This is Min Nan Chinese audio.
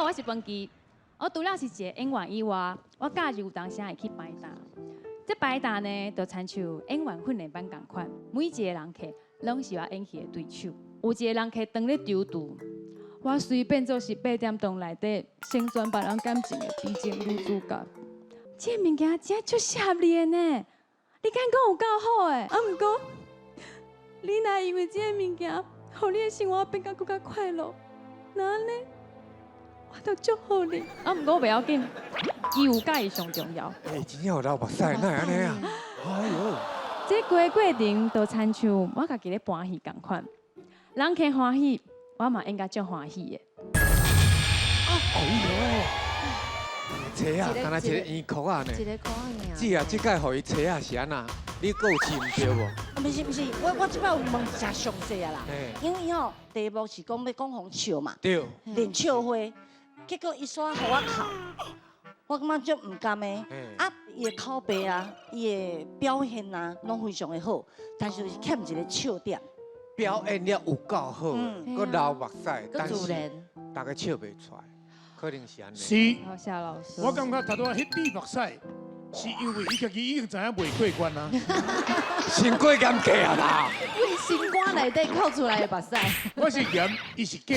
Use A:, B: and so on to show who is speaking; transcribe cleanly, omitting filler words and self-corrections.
A: 我是彭基。我除了是一個演員以外，我假日有當時會去擺檔。這擺檔呢，就親像演員訓練班仝款，每一個人客攏是我演戲的對手。有一個人客當咧躊躇，我隨變做是八點檔內底成全別人感情的悲情女主角。這个物件真足適合你的呢，你敢講有夠好的？啊，毋過你若因為這个物件，予你的生活變甲閣較快樂，那按呢，我就祝福你。啊，毋過袂要緊，伊有佮意上重要。
B: 欸，真正有流目屎，哪會按呢啊？哎喲，
A: 這規個過程都親像我家己咧搬戲仝款，人客歡喜，我嘛應該足歡喜的。
B: 哎喲，切啊，敢若一個圓箍仔呢。
C: 一个箍仔爾。
B: 姊啊，這擺予伊切啊是按怎？你閣有飼毋著無？
D: 毋是毋是，我這擺有問誠詳細啊啦，因為吼題目是講欲講予笑嘛，練笑話，結果伊煞予我哭，我感覺足毋甘的。啊，伊的口白啊，伊的表現啊，攏非常的好，但是就是欠一個笑點。
B: 表演了有夠好，閣流目屎，但是
C: 閣自然。
B: 大家笑袂出來，可能是按呢。
E: 是，
A: 好，謝老師。
E: 我感覺頭拄仔彼滴目屎，是因為伊家己已經知影袂過關啊。
B: 先過嚴格啊啦。
C: 為心肝內底哭出來的目屎。
E: 我是鹽，伊是假。